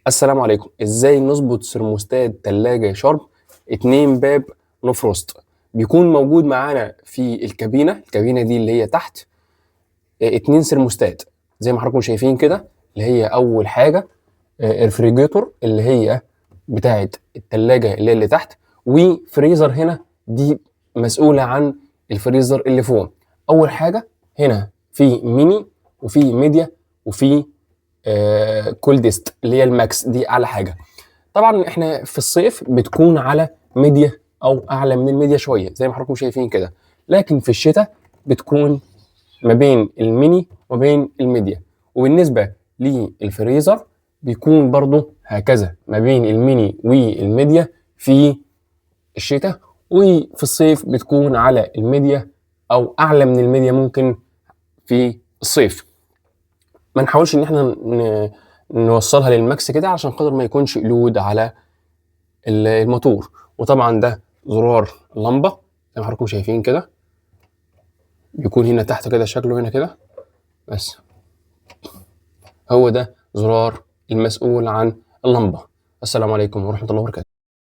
السلام عليكم. ازاي نظبط سيرموستات تلاجة شارب 2 باب no frost؟ بيكون موجود معانا في الكابينة دي اللي هي تحت، 2 سيرموستات زي ما حضراتكم شايفين كده، اللي هي اول حاجة ريفريجيتور اللي هي بتاعة التلاجة اللي هي اللي تحت، وفريزر هنا دي مسؤولة عن الفريزر اللي فوق. اول حاجة هنا في ميني وفي ميديا وفي coldest اللي هي ال max، دي اعلى حاجة. طبعا احنا في الصيف بتكون على ميديا او اعلى من الميديا شوية زي ما حضراتكم شايفين كده، لكن في الشتاء بتكون ما بين الميني وما بين الميديا. وبالنسبة للفريزر بيكون برضو هكذا ما بين ال mini وال media في الشتاء، وفي الصيف بتكون على الميديا او اعلى من الميديا ممكن في الصيف. ما نحاولش ان احنا نوصلها لل max كده عشان خاطر ما يكونش load على الموتور. وطبعا ده زرار اللمبة زي ما حضراتكم شايفين كده، بيكون هنا تحت كده، شكله هنا كده، بس هو ده زرار المسؤول عن اللمبة. السلام عليكم ورحمة الله وبركاته.